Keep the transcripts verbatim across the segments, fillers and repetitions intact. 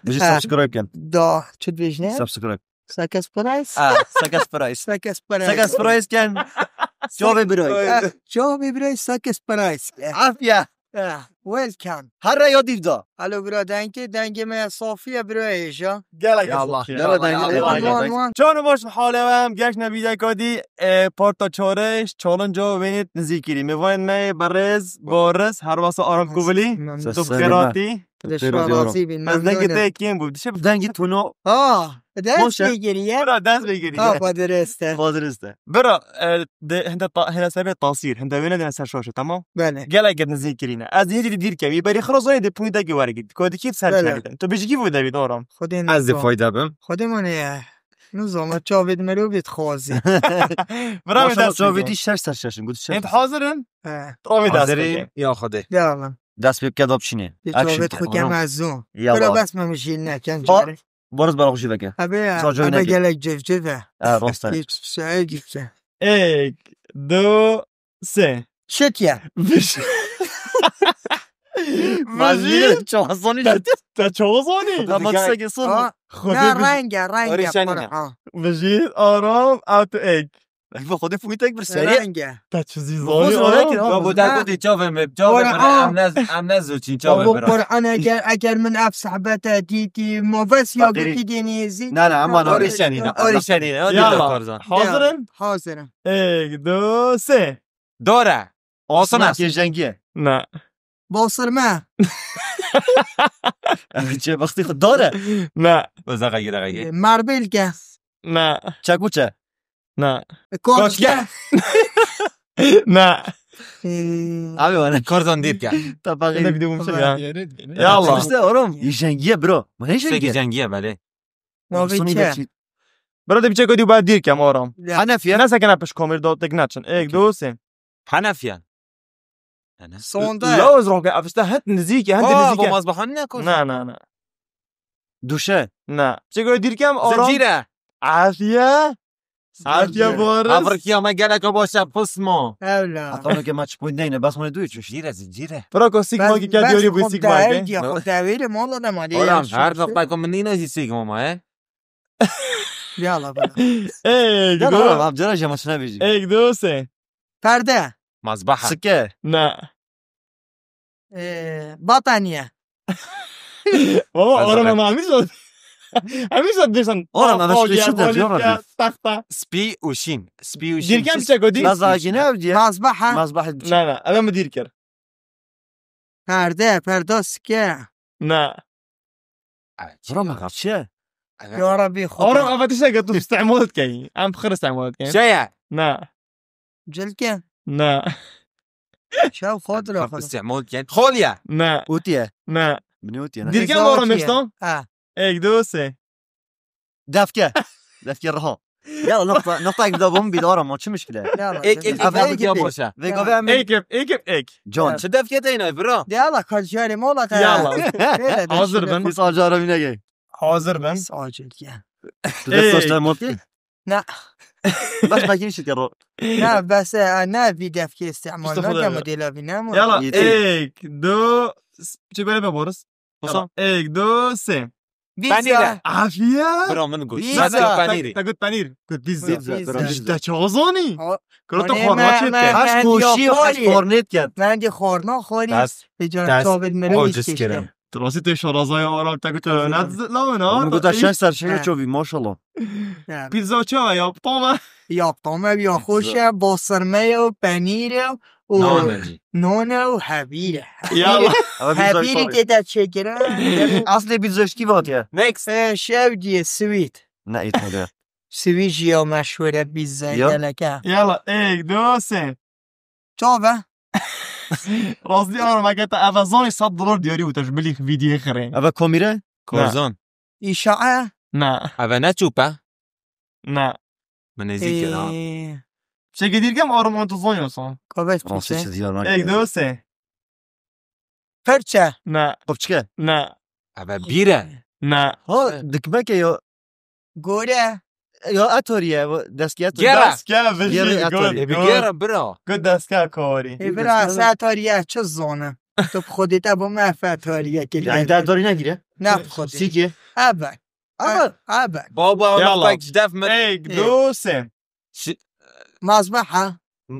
Bijî subscribe kin. Da, çi dibêjine? Subscribe. Sakes Price. Ah, Sakes Price. Sakes Price. Sakes Price ken. Çavê birayî. Ah, çavê birayî Sakes Price. Afiye. Ah, welcome. Her re ya dîv da. Alo bira, dengê, dengê me ya safî ye bira hêja. Gelek Ya Allah, gelek dengê. Wan, wan, wan. Çan baş hale em geş nebî de kadî, e, parta çarış, challenge wênit nizîkirî. Mêvanên me berêz, bariz, her wasa Aram Kovili. Memnun. Tu xêratî. Xêr razî bin. Ez dengê te kêm bû. Dişe dengî tuna. Ha, dest vegiriye. Bira, dest vegiriye. Ha, padireste. Padireste. Bira, e, de, hende ta, hende sebê tasîr, hende wêne dene ser şaşe, tamam? Bele. Gelek nizîkirîne. Ez yê dî dîr kevî, berî xira zonê de pûnî degî wergî. Ko dikî ser çerî. Tu bijî kî vû devî doram. Xwedê Ez de nizam. Fayda bim. Xwedê mane ye. Nizam, çavê di merov bit xwazî. Bira, me Maşallah, dest çavê vegir. Dî şeş ser şeşin, got şeş. Hep hazirin? He. Çavê dest Hazirî vegir. Ya Xwedê. Devam. Dest pê bike da biçînê. Action. Çavê xwe kem ez zû. Ya Bira Allah. Bes me mijîl nekin Ba- carê. Boris bana xwe jî veke. Ebe ya, Zor coy ebe neke. Gelek civciv e. Ha, rast e. Hiç şey gitse. Ek, du, sê. Şit ya. Viş. Vajî. Vajî. Çavazanî Te, jî. Te çavazanî. Ama Dike- seke son. Ha, Xwedê ne bi- renge, renge Orîşanî ne. Qur'an. Vajî, aram, at ek. Ev xwedê fûytek bir serê. Renge. Te çi zî Xwedê zanî, renge, aram? Ya bu dergotê çavê me, çavê Qur'an. Me, em ne, em ne zûçîn çavê Baba bira. Qur'an eger, eger min ev sehbete dîtî, ma ves ya Fakirî. Gotî dênî zî. Ne, ne, ama Ha, Orîşanî ne, Orîşanî. Orîşanî ne, o dî Ya. Doktor zan. Hazirin? Hazirim. Ek, du, sê. Dore. Asana. Ke jengî ye. Ne. Basirme. Çe baxtî xwe dore. Ne. Öza gayire gayi. Marbelge. Ne. Çekuçe. Ne. Koçke. Ne. Ee, Abi bana. Korzon dîrke. Tapaqî. Ne bir de bunu ya. Ya Allah. İşte oğlum, jengî ye bro. Ma ne Seki jengî ye? Jengiye belê. Navê Sonu çi? Geçin. Bro de bir çek ödü ba dîrkem oram. Ya. Hanefiye. Ne sakın apış komir do tek naçın. Ek, okey, du, sê. Hanefiye. Yani. Sonda. Lawz roke apışta het nizîk, het Ha, nizîk. Bu mazbahan ne koş? Na, na, na. Duşe. Na. Çek ödü dîrkem oram. Zincire. Afiye. Afiye bu arada. Afrika me gelek başa pusmo. Evla. Hatta onu ki maç point neyne, bas bunu duyuyor çünkü. Zincire, zincire. Bro ko sik Bas, ma ki bas, kediyor bu xo sik ma devir ki. Diye, xo devir, mola da mali. Oğlum, her nokta kom nina zi sik mama, he? Yala bana. Ey, Ya gido. Oğlum, amcara jamaşına bir. Ey, gido se. Perde. Mazbaha. Sike. Na. Ee, battaniye. Baba, Mazbaha. Oğlum ama amiş ol. Amiş ol diyorsan. Oğlum, ama Kolye, şu, şu de diyor kolye, abi. Tahta. Spi uşin. Spi uşin. Dirken bir şey koy, değil. Mazbaha ne diye? Mazbaha. Mazbaha. Na, na. Adam mı dirker? Perde, perde sike. Na. Zora me kaçı? Ya Rabbi, Oğlum, Xuda. Ama tiştek tu istimal etken. Em xir istimal etken. Şeye. Na. Cilke. Na. Şev xodra Bak, xodra. İstimal etken. Xolye. Na. Utiye. Na. Bini utiye, ne? Dirken Zor oğlum tiye. İşte. Ha. Ek, du, sê. Defke. Defke raha. Ya nokta, nokta gibi da bombi de oğlum, o çi müşkile? Ya Allah, Ek, ek, ek, Abi, abi, ek, ya ek. Boşa. Vega ve em Ek, ek, ek, ek. John. Çi defke deyne, bro? Ya Allah, karşıyarım, ola ka. Ya Allah. Hazır ben. Biz acarım yine gel. Hazır ben. Sağ ol, Cilke. Tu da Ek. Saçlar mı ki? Na. Baş makine şirket o. Na, bes, e, na, bir defke istimal. İşte na, bu da ya öyle. Modela bir ne ama? Yala, İyi, iyi. Ek, du, s-, çi böyle be Boris? Tamam. Ek, du, sê. Pizza. Panîre. Afiye. Bro, min got. Pizza. Nasıl panîri? Te got panîr. Got pizza. Pizza. Pizza. Pizza. Te çawa zanî? O, Kuro to hani xorma me-, çê me-, ke? Haş me-, koşî, yok, haş xorî. Xornet ket. Bence xorna xorî. Dest, Vêca dest. Çavê min O wî cız kişte. Kerem. Tu rastî tê şarazaya oğlum, te got, e, ne z-, lawin ha? Min got, şeş ser şeş He. Çovî, maşallah. Yani. Pizza çawa ya? Tamam. Ya tamam ya, hoş ya, basırma ya, panîr ya. O Nane. Nane û hebîre. Ya Allah. Ama biz Hebîrî zayıf tê de çêkire. Aslê pizza şkî vat ya. Next. E, şev diye sweet. Ne, İtalya. Sweet jî ya meşhur e pizza Ya. Geleke. Yala, ek, du, sê. Çav e? Rastî ama meke te eve zanî sed dolar diyarî û te ji bilî vîdiyê xirê. Eve komîre? Korzon. İşae? Na. Eve ne çûp e? Na. Min nêzîk kir, ha. Ee, Çekê dîrkem armanto zon yosan. Kavet Rastî pîse. Çi diyar Ek, nakir. Du, sê. Perçe. Na. Kopçike. Na. Eve bîre. Na. Ha, dikmeke ya. Gore. Ya atoriye, destki atoriye. Gera. Destke, Gera vejî, atoriye. E, bir gera, bira. Go destke kori. E, bira, se atoriye, çi zone? Tu bi Xwedê te bo me fetwariye kiriye. Yani te dorî negire? Ne bi Xwedê. Sîkê? Ebe. Ebe. Ebe. Baba, Yalla. Bak, ji def min. Êk, du, sê. Şi- Mazbaha.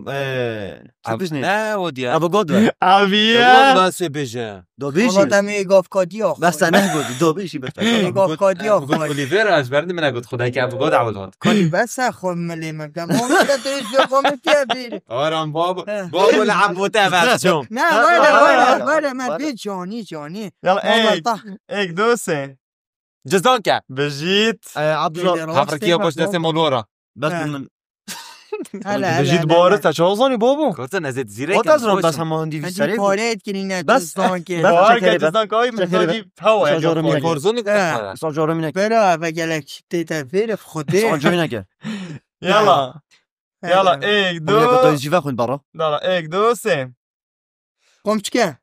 Eee, Çi Av- biznî? Ne, o diye. Abi god ver. Abi ya. Nasıl beje? Dobî Valla jî. Demê gavkadiya xwe. Bes te neh godî, dobî jî bes te. Demê gavkadiya xwe. Oliver, ez berdim, ne got, Xwedayê ke bu god, awul hot. Kadî bes e xwe milê me. Dem o te tu ji xwe mi tiye bîr. Aram baba. He. Baba le abbo te ver çom. Ne, vere, vere, vere, me bê canî, canî. Yalla, Valla êk, ta- êk, du, sê. Cizdan ke. Bijît. Ee, Abdullah. Hafrikiya baş destê molora. Bes He. min. Hele, hele, Bijît hele, bari hele. Te çawa zanî babo? Kota nezet zîrek. Kota zan bes hema hindî Hadi vîsarê. Pare etkinine Bes. Cizdan ke. Bes. Bahar çekere ke be. Cizdan kay min Çekere be. Tacî hava ya. Çacaram yine. Korzoni He. kota. Sacaram yine. Bera eve gelek tê te vêre Xwedê. Sacaram yine ke. Yalla. Hele. Yalla, êk, du. Yalla, êk, du, sê. Komçike.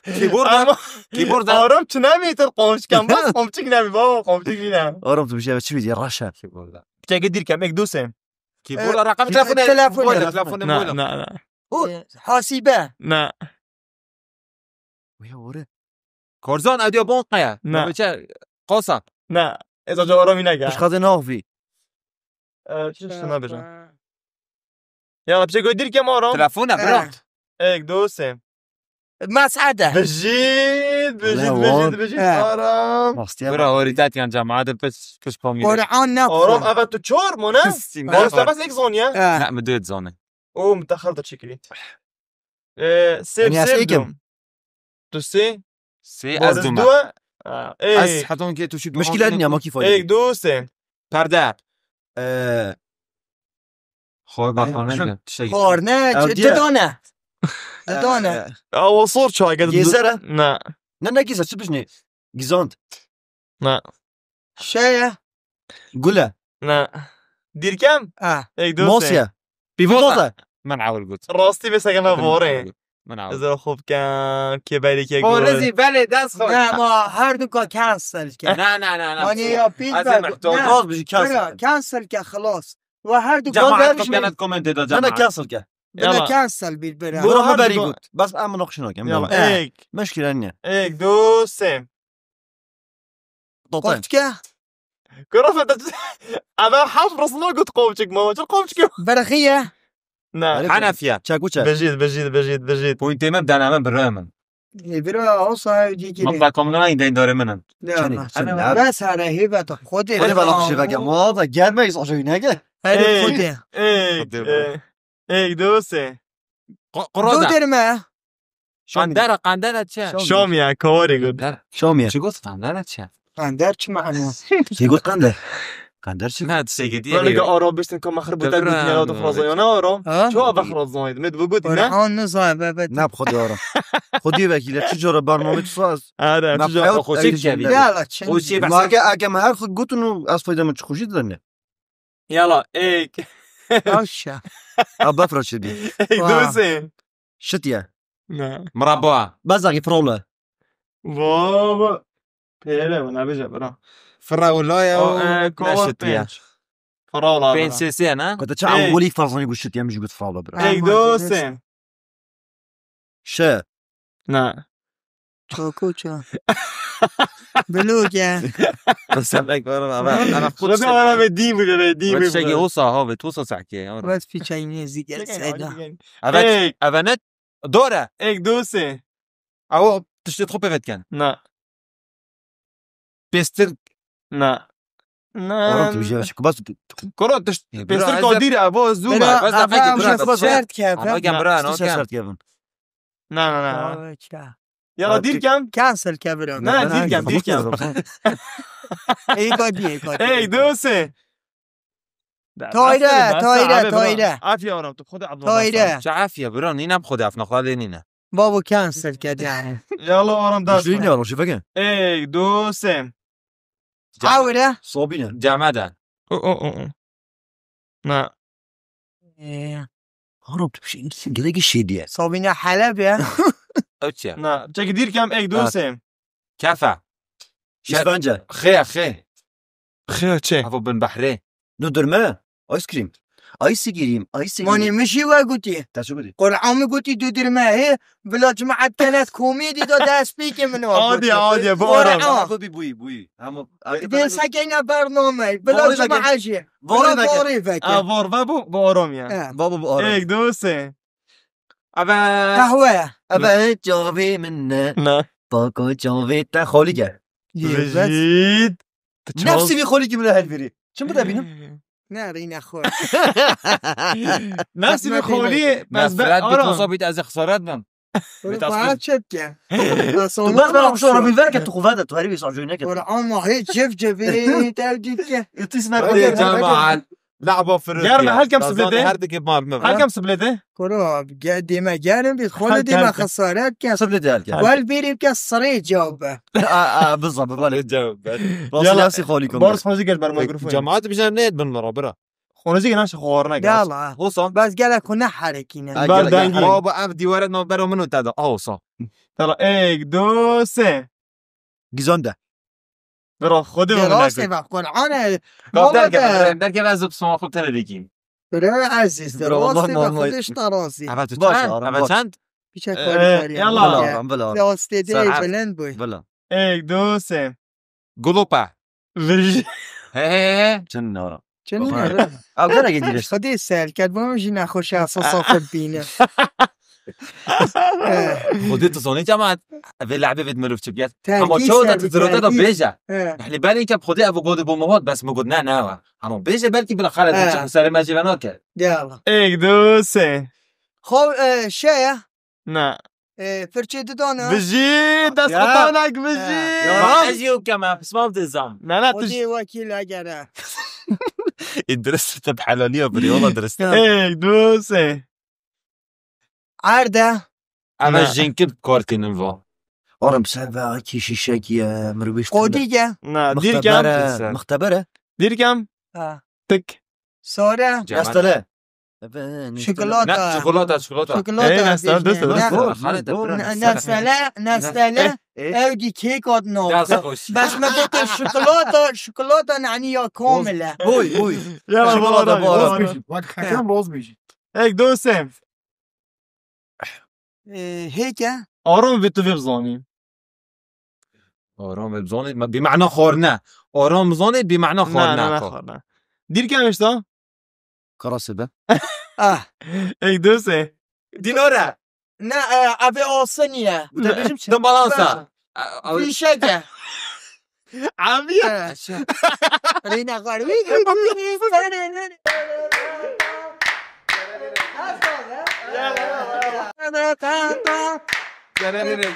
Keyboard Ama keyboard Aram çi nemî tir komçikan. Bas komçik nemî baba, komçik nîne. Aram tu bir şey çi video raşa. Keyboard. Çeke dîrkem, êk, du, sê. Keyboard Ee, raqam e, telefon e. Telefon e. Telefon e. Na, na, na. O hasibe. Na. Uya ore. Korzon audio bon qaya. Na. Çe qosa. Na. Ez aca Aram yine gel. Pişkazê navî. Ee, çi sana bêjim? Ya, bir şey gördür ki ama Aram. Telefona bırak. Êk, du, sê. Mes'ede. Bijît, bijît, bijît, bijît. Aram. Bira hori tet yan cemaat piş piş komî. Kur'an ne Aram, evet tu çor mu ne? Aram, sen bas ek zon ya. Ne mi döt zone. O mutahar da çekilin. Ee, sê, sê kim? Tu sê? Sê ez duma. Ez haton ki tu şi Muşkile niye, ma kî fayda? Êk, du, sê. Perde. Ee, Xor bak, Ee, xor ne? Şey. Xor ne? Ew diye. Didane. Didane. Ee, Ya o sor çay geldi. Gezere. Ne. Ne, ne gizar, çi bijne? Gizand. Ne. Şeye. Gule. Ne. Dirkem? Ha. Êk, du, sê. Mosya. Pivoza. Pivoza. Min awil got. Rastî vê seke me vore. Min awil. Ez ê xwe bikem, kê berê kê Xorezî gor. Belê dest xwe. Ne, ma her du ka cancel ke. Na, na, na, na. Mani ya pîl Ez ê be. Mehto. Ne. Gaz bijî cancel. Bira, cancel ke xilas. Ve her du Cemaat ka bikene komentê de cemaat. Cancel ke. Bira Yalla. Cancel bir bira. Bura Her me du berî ka- got. Bas em naqşin hakem. Yalla. Yalla. Êk. Meşkile niye? Êk, du, sê. Totem. Qovçike. Kırafet. Adam haf rızma gut qovçik mama. Çok qovçik. Berxiye. Ne. Henefiye. Çek uçe. Bejit, bejit, bejit, bejit. Pointê me, dene me, birayê min. E, bira, o sahibi dikili. Mutla komuna indên dore minin. Ya, Çenî, ma. Çenî, ne? Bes here hêbet xwedê. Hadi bana kişi bak ya. Muha da gelmeyiz o şeyi ne gel? Hadi Ey, xwedê. Ey, Xwedê ey. Ey, dost. Qo-, qura Do da. derme. Şamî. Qandera, qandera çi? Şamî. Şamî ya, kawarê got. Qandera. Şamî ya. Çi got qandera çi? Qandera çi mane? Çi got qandera? Qandera çi? Na, tiştekî dî. Böyle ki Arap biştin ka mexir bu tek gotine ya da fraza ya ne Arap? Ha? Çoğu bak fraza oydu. Med bu got ne? Orhan ne zay be be. Ne bu xwedî Arap? Xwedî vekîle çi cara bername tu saz? Ara, çi cara. Xweşik kevî. Ya la çi? O şey bak. Ma ke ake me her xwe gotin û ez fayda min çi xweşî didin ne? Yala, êk. Aşa. Ha, befra çi bî? Êk, du, sê. Şitiye. Ne. Mirabba. Bezagî firawle. Baba. Pêre, bu ne bêje, bira. Firawle ya, o, e, ne kova şitiye? Pênc. Firawle, pênc bira. Sê sê, ne? Kota çi ewilî farzanî gu şitiye, min jî got firawle, bira. Êk, du, sê. Şe. Na. Çokoça. Bilûk e. Qisem ek var ama, ama, ama Xwedê ara ve dî bû, ve dî bû. Tiştekî hosa, ha, ve hosa sehkê, ya. Wes piçayî nêzîk e, seyda. Evet, êk. Evet, ne? Dore. Êk, du, sê. Ew tiştê xwe pê vedikin. Na. Pêstir. Na. Na. Oğlum, tu bir şey, şu kubas. Koro, tişt-, pêstir ka dîr e, bo zû me. Bira, bas da eve peki, bira, şert keve. Ama gel, bira, no, gel. Şert keve. Na, na, na. Yala, dîr kem. Cancel ke, bira. Na, dîr kem, dîr kem. Êk a dî, êk a dî. Êk, du, sê. Tayre, tayre, tayre. Afiye oram tu, Xwedê Abdullah. Tayre. Çi afiye, bira, nîne bi Xwedê afna, Xwedê nîne. Babo cancel kediye. Yala oram dest. Şirin ya, şifeke. Êk, du, sê. Awire. Sobîne. Cemede. O, o, o, o. Na. Ee. Oğlum, tu şey, gelek şey diye. Sobîne Heleb ya. Ew çi ye? Na, çekî dîr kem, êk, du, sê. Kefe. Şer-, İspence. Xê, xê. Xê çi? Havo bin behrê. Du dürme, ice cream. Aysigirim, Aysigirim. Mani min jî we gotî. Te çi gotî? Qur'an min gotî, dûdirme hê, bila cemaet kenet komedî da dest pêkê min wa. Adiye, adiye, bi aram. Qur'an. Bûyî, bûyî. Hema. Dê sekeyne bername, bila cemaet jî. Varî veke. Varî veke. A, var ve bu, bi aram ya. He. Babo bi aram. Ek, du, sê. Eve. Qehwe ye. Eve çavê min ne. Ne. Bako çavê te xolî ke. Vijît. Nefsî vî xolîkî min e helvîrî. Çi bide bînim? Ne, rîne xwe. Nefsî vî xolî, bes be, Nefret bit, ara. Musa bit, ez ê xesaret bim. Bit, ez xwe çepke. Tu bes bera xwe rabî ver ke tu xwe vede, tu herî vî sancûyî neke. Wala ama hê cif civî, tev dît ke. Îtîs me. Hadi cemaat. Lehba firûk. Germe, her kem siblê de. Her dike mal me. Her kem siblê de. Kuro, ge-, dême gerim bît, xwe ne dême xesaret ke. Siblê de her kem. Wel bêrî ke sirê cewab be. A, a, bizabe, belê. Cewab be. Yala, nefsî xolî kom. Boris xwe jî gel ber mikrofon. Cemaat bijan nêt bin bira, bira. Xwe jî gel naş xwarine gel. Yala. Hosa. Bes gelek xwe ne herekîne. Ber dengî. Baba ev dîware no bero min û te de. Hosa. Yala, ek, du, sê. Gizon de. Bira, Xwedê min nekir. Rastê ve, Qur'an e. Gaf derkeve, derkeve ez bi sona xwe tene dikîm. Bira ezîz, rastê ve, Xwedê ji te razî. Eve tu çend? Eve çend? Piçek xwarî xwarî. Yala. Bila, bila. Rastê de bilind bû. Bila. Ek, du, sê. Gulopa. Vij. He, he, he. Çin nara. Çin nara. Ew gene gedireş. Xwedê sel ket, bana jî nexweş e, sasa xwe bîne. Xwedê tu zanî cemaat. Vê lehbê vê mirov çi biyet. Ama çoğu da tu zirota da bêje. He. Hani ben ilk hep Xwedê ev godi bu muhat, bes mi god ne, ne wa. Ama bêje belki bila xalet çan sere me jî ve nake. Ya Allah. Ek, du, sê. Xo, e, şey ya. Ne. E, firçê didana. Bijî, dest qutanek bijî. Ya, ez yê kem e, pismav dizam. Ne, ne, tu Xwedê wekîl egere. Ê, dirist te bi helaliya birî, wala dirist. Ek, du, sê. Erde. Eve jinkî bi kar tînin va. Oğlum, sen ve aki şişek ye, mirwîş. Qodîge. Ne, dîrkem. Muxtebere. Muxtebere. Dîrkem. Ha. Tik. Sare. Nestele. Şokolata. Ne, çikolata, çikolata. Şokolata. Ey, nestele, dest, dest. Nestele, nestele. Ew dî kek hat no. Bes me gote şokolata, şokolata naniya kamile. Oy, oy. Ya, şokolata, baba. Bak, hekem roz bêjî. Ek, du, sê. E, hêke. Aram vê tu vê bizanî. Aram vê bizanî, me bi mena xwarine. Aram bizanî, bi mena xwarine. Ne, ne, ne, xwarine. Dîrkem işte. Karasê be. Ah. Ek, du, sê. Dinore. Ne, e, ev ê asiniye. Dibalansa. Fîşeke. Abiye. Rîna xwe.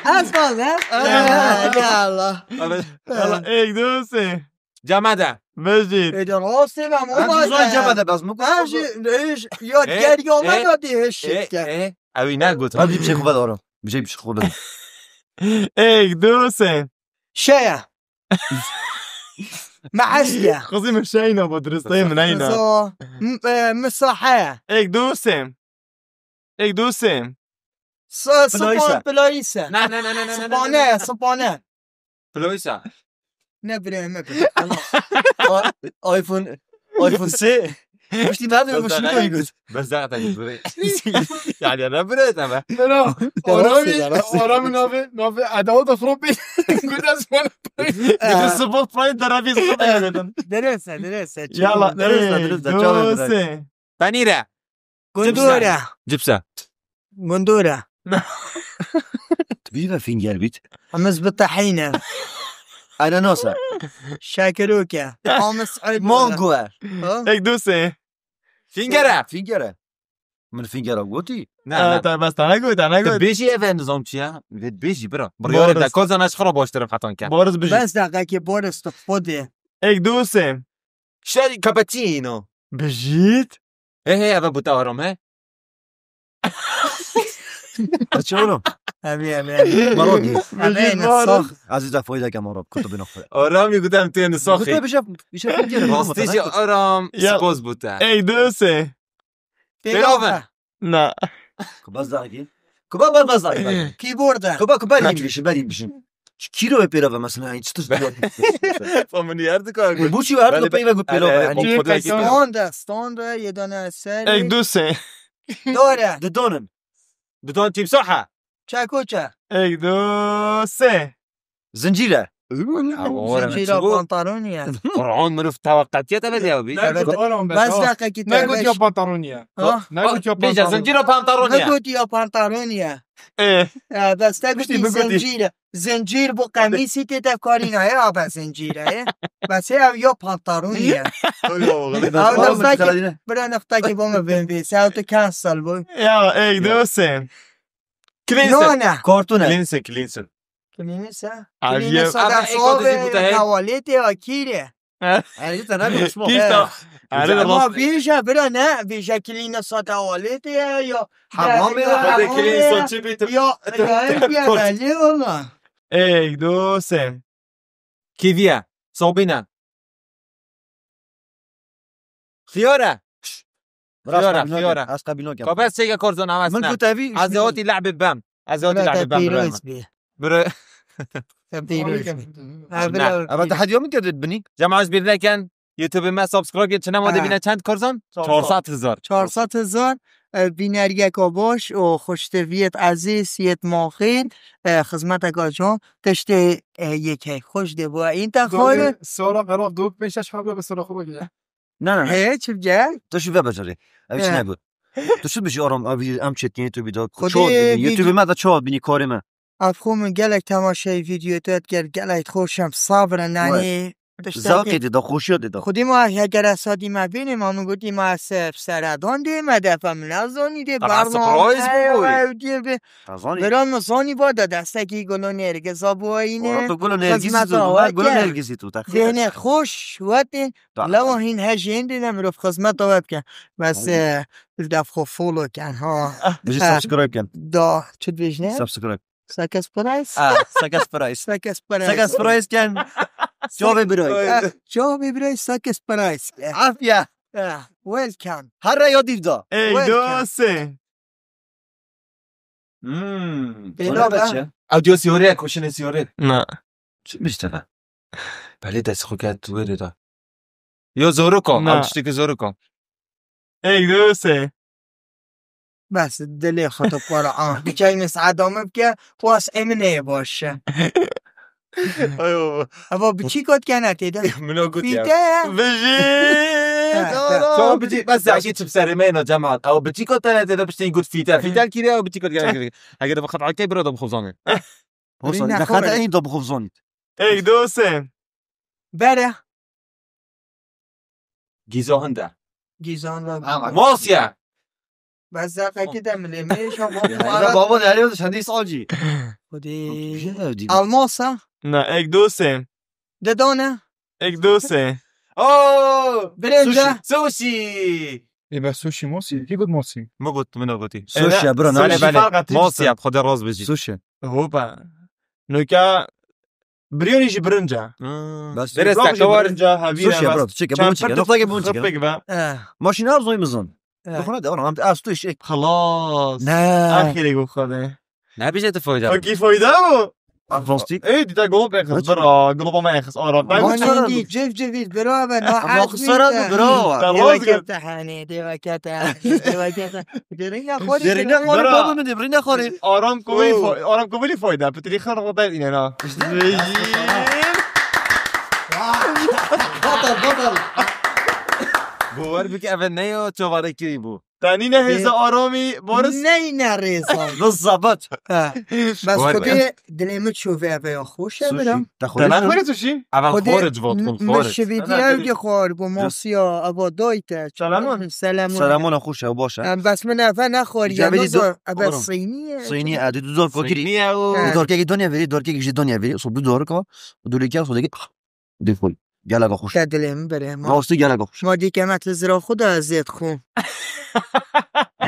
Ez bal, he? Ya Allah. Ek, du, sê. Camede. Mecid. Ê, de rastê me, Em mola jî zor de. Camede bes, mi Em jî, ê, yadgeriya me da dê hişt ke. Ew ne got. Hadi bir şey kubat oğlum. Bir şey, bir şey kubat. Ek, du, sê. Şeye. Meheşke. Kızım, şey ne bu, dürüst değil mi, neyna? Miso-, m-, e, misahe. Ek, du, sê. Ek, du, sê. Sa-, Piloysa. Spa-, piloysa. Ne, ne, ne, ne, ne, ne, ne, Spane, ne? Spane. Piloysa. Ne bileyim, ne bileyim. Tamam. A-, iPhone, iPhone sê. Piştî me bir Bes muşkil daha koyun göz. Bes daha tabii böyle. Yani ne böyle ama. Bro, Orami, Orami navi, navi adawa da fropi. Güzel sonra. Sıfır prime terapi sıfır dedim. Neresi, neresi? Yalla, Neresi, ey, neresi, neresi? Dosi. Panire. Gundura. Cipse. Gundura. Tu bî ve finger bît. Hemiz bi tahîne. Ananasa. Şekiroke. Hemiz Mango e. Ha? Ek dosi. Fingere. Fingere. Min fingere gotî. Ne, Ha, ne. Te bes te negot, te negot. Tu bêjî ev e nizam çi ya? Vê bêjî bira. Boris. Bira de kozana ji xira baştir hatan ke. Boris bijî. Bes deqekê Boris tu xwedê. Ek dosi. Şer cappuccino. Bijît. He he, eve bûte aram he. Çi oğlum? Abi, abi, abi. Marok. Abi, Bijît ne Boris. Sax. Aziz de foyda ke marok. Kutu bin oxu. Aram yê gotem tu yê nisaxî. Kutu bir şey, bir şey fikir. Rastî jî aram Ya. Spoz bûte. Ek dosi. Pêlave. Na. Kuba zagî. Kuba ba ba zagî. Keyboarda. Kuba kuba rîm bişim, berîm bişim. Kî ro pêlava mesela, yani, çi tişt diyor? Fa min yer dikar. Bû çi her Belê, peyve got belê, pêlava, belê, yani. Xwedê Stand e, stand e, yê dane ser. Ek du sê. Dore. Didonin. Didon timsaha. Çeko çe. Ek du sê. Zincîre. Zincîra pantalonî ye. Qur'an mirov tawaqetiye te vediya bi. Evet. Bas dakika ki Ne got ya pantalonî ye. Ha? Ne got ya pantalonî. Ne got ya pantalonî ye. Eh. Ya, bas te Piştî gotî bigotî. Zincîr. Zincîr bu qemîsî tê te karî nayê, ya be zincîr e. Bes ev ya pantalonî ye. Ew nextakî, bira nextakî bo me bên vê. Se ew tu cancel bû. Ya, ek du sê. Cleanser. No, ne. Kartûn e. Cleanser, cleanser. Cleanser. Abi, Cleanser abi, da ek sobe, odezi bu da he. Tuvalete ya kîre. He? Ayrıca ne konuşma? Kîşta. Ama bêje bira ne, bêje kilîne sata walê te ya, ya. Hamam ya. Ya, Hadi kilîn hamam ya. Saçı bir Ya, ya, ya, Kort. Belli olma. Ey, dostum. Kiviye, sobine. Xiyare. Xiyare, xiyare. Ez qebîl nakim. Kapes çêke korzo namaz Min ne. Kutevî Ez ê hotî lehbê bem. Ez ê hotî Bira lehbê te bem. Bira. Pîroz bî. Te pîroz bî. Ha, bira. Eva te hediya min kerdê binî. Cemaat bir neken. YouTube me subscribe yê çine ma Ha. dibîne çend korzan? Çar sed. Çar sed hezar. Çar sed hezar, e, bîneriyeka baş û xweştiviyet ezîz, yet maxîn, e, xizmeteka can, tiştê, e, yekê xweş dê bo. Înte xware. Sora qeraq dok pêş şeş hebra be sora xwe bigire. Ne, ne, ne. He, çi bige? Tu şi vebecerê. Ev He. çi nebu. Tu şi bijî aram, ev em çetiniyê tu bî da. Xwedê Ço dibî. YouTube me de ço bînî karê me. Ev xwe min gelek temaşeyê vîdyoyê te dikir, gelek xweş im, sabir in, Wê. yanî, tiştekî Zewqê dida, xweşiya dida. Xwedî ma heger ez hadî me bînê, ma min gotî ma ez ser, seredan dê, me defa min nezanî dê, Te berna surprise bû, ew, wê. ew dê bê. Te zanî? Bira min zanî ba de destekî gulo nêrgiza bûyîne. Ora tu gulo nêrgizî Xizmeta tu, we ha, gulo ke. nêrgizî tu, te Dêne xweş. xweş, wetê. Tamam. Lewa hîn hejên dê de mirov xizmeta we bike. Bes, Tamam. e, bir def xwe follow ken, ha. Bijî Ha. subscribe ken. Da, çi dibêjine? Subscribe. Sakes price. Ah, sakes price. Sakes price. Sakes price ken. Çavê biray. Ah, çavê biray sakes price. Afiye. Ah, welcome. Her ya dîv da. Ey, Welcome. dostum. Hmm. Bela Ona be. da çi? Audio siyore, koşine siyore. Na. Çi işte be? Belê dest xwe ket tu wêrê da. Yo, zoruk o. Na. Ew tiştekî zoruk o. Ey, dostum. Bes, dilê xwe tu para an. Dikey min saet dame bike, was emine ye baş. Ay baba. Eva biçî kot kene tê de. Min o got ya. Fîte. Bijî. Ha, Tamam. ha. Sonra biçî, bes ya, şey, çip serime ino cemaat. Ew biçî kot tene tê de piştî got fîte. Fîte kiriye, ew biçî kot kene kiriye. Eger bi xeta key bira da bixuzanê. Olsun, Rîne ne xore. xeta en da bixuzanî. Ey, dostum. Bere. Gîza hinde. Gîzan ve Ama Mosya. Bes zerqekî de milê mêş ama Ya, baba nereye oldu? Sen de salcı. Xwedê. Almosa. Na, ek dostum. Dedone. Ek dostum. Oo! Birinci. Sushi. Sushi. Ê be sushi mosi. Kî got mosi? Min got, min o gotî. Sushi, Ene, bro, ne? Sushi Bele, bele. farq etî Mosi işte. yap, Xwedê raz bijî. Sushi. Hopa. Nuka Biryonî jî birinca. Hmm. Bas Berê Bro, jî sakewar. birinca, havî Sushi, ne bro, bas. çeke, Çend bunu çeke. pirtik Noktayı bunu çeke. xirpik be. Eh. Maşîn her zoy mizin. Eh. Dixuna de, oğlum, ez tu iş ek. Xelas. Ne. Axirê got Xwedê. Ne bije tu fayda. Fakî fayda mı? Plastik. Ey, dita gol be kız, Kaç? bira, gol bama kız, ara. Ben Ama Ama ne sana- diyeyim, cif cif bir beraber, no Ama hazır kusura değil. bu, bravo. Tamam, Dewa vazgeç. kete hani, dewa kete hani, dewa kete. Derin ya, Xwedê Derine kırmızı. xorê Bira. baba min de, birine xorê. Aram kovî Oo. fo-, aram kovî fayda. Pitirî xir xwe der îne na. Batal, batal. Bawer bike, eve ne ya çavarê kirî bû. Te nîne hêza Ê. aramî, Boris? Neyne rêza. Rız zabat. Ha. Bas Bawer Xwedê be. dilê min çû vê eve ya xweş e Sushi. bira. Te Te xorê ne xorê sushi? Eve Xwedê xorê civot xwe min xorê. şivîdî Te ne ew xorê? dê xwar bû masiya eva dayte. Selamon. Selamon. Selamon, xweş e, baş e. Em, bes min eve nexwariye, Cemilî nizor, do-, eve oğlum. Sînî ye. Sînî ye, dû dor kokirî. Sînî ye û Dû dorkekî donya verî, dorkekî jî donya verî. So dû dorka, dû lêke, so dêke, dê xwe. Gelek xweş. Te dilê min birê ma. Rastî gelek xweş. Ma dîke me tu zira xwe de ez zêd xwe.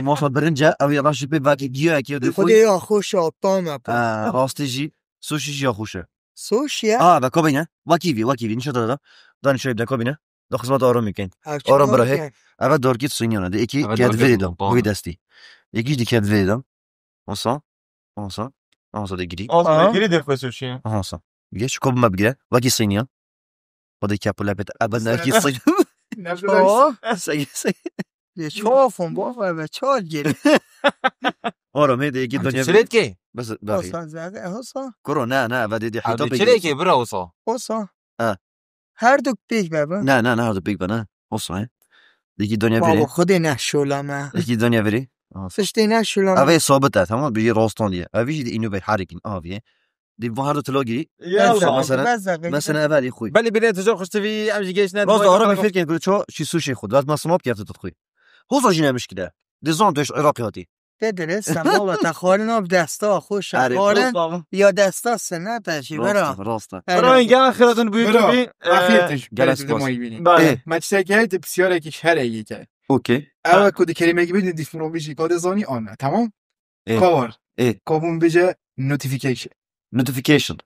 Masa birince, ew ya baş pê vakî giyo ki dê Xwedê xwe. ya xweş a, tam e. Ha, rastî jî, sushi jî ya xweş e. Sushi ye? Ah, da kabine. Vakî vî, vakî vî. Nişe da da. Da nişe da kabine. Da xizmet aramî ken. Ev çi Aram bira kar hek. ken? Eve dorkî Sînî ne. De eki Eve ked dorkî verî da. Sînî. Wî destî. Eki jî ked verî da. Onsa. Onsa. Aha sa de girî. Aslında geri de xwe suçi. Aha sa. Geç kop me bigire. Wekî sîniya. Xwedê kep û lepê te. Ebe ne wekî sîn. Oh, Sey sey. lê çofum baba ve çor geri. Oğlum hadi iki dünya Çilek ki. Bes bari. Hosa zade hosa. Kuro ne ne ve dedi hitap Abi çilek ki bira olsa. Hosa. Ha. Her duk pek baba. Ne ne ne hadi pek bana. Olsun he. İki dünya Baba veri. Xwedê neşolame. İki dünya veri. Tiştê neşolame. Eve sabit et tamam bir rostan diye. Eve işte inu bir harikin aviye. Di bu harda tilo giri. Ya Olsa Allah. mesela- Bez zade. Mesela evvel iyi xuy. Belê bile tijor xuştivî em jî geç ne. Rosta ara bir fikir kuru ço şi sushi xud. Vat masın op yaptı tut xuy. Hosa jine mişkile. Dizon döş Iraq yati. Te dire sen baba te xwarin av desta xwe Arı. şaxwarin ya desta sene te jî vera. Rosta rosta. Bro, gel axiratın bu Bro, YouTube'u. Afiyet olsun. Gel Beni espas. dinlemeyi bilin. Bale. Eh. Ma çiçek heydi psiyareki şereyike. Okey. Ewa ku di kelimek bidin di şmro bijî kadê zanî ana, tamam? Eh. Kavar. Eh. Kabûn bije notification. Notification.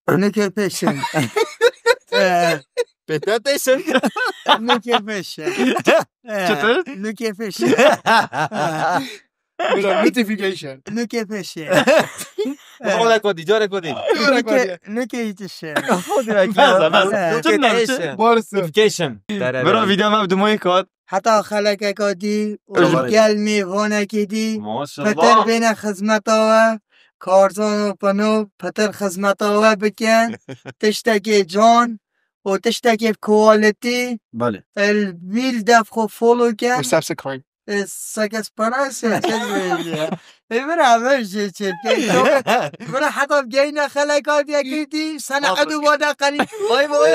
Notification. Eh, Beter değilsin. Notification. Eh, Çıtır. Notification. Bira notification. Notification. Ola kodi, cara kodi. Notification. Baza baza. Eh. Çi ne? Barısı. Notification. Bro video me bi dumay kat. Heta xelekeka dî û Eyvallah. gel mêvanekê dî Peter Maşallah. bêne xizmeta we, Karzan û Pino Peter xizmeta we bikin, tiştekê can û tiştekê quality, Bale. el vîl def xwe follow ke. Ve subscribe. E, Sakes parası çekmeyeceğim. E, bira ver şey çekeyim. Bira heta geyne xeleka diye girdi, sana Aferin. Edu vada kani. Vay vay.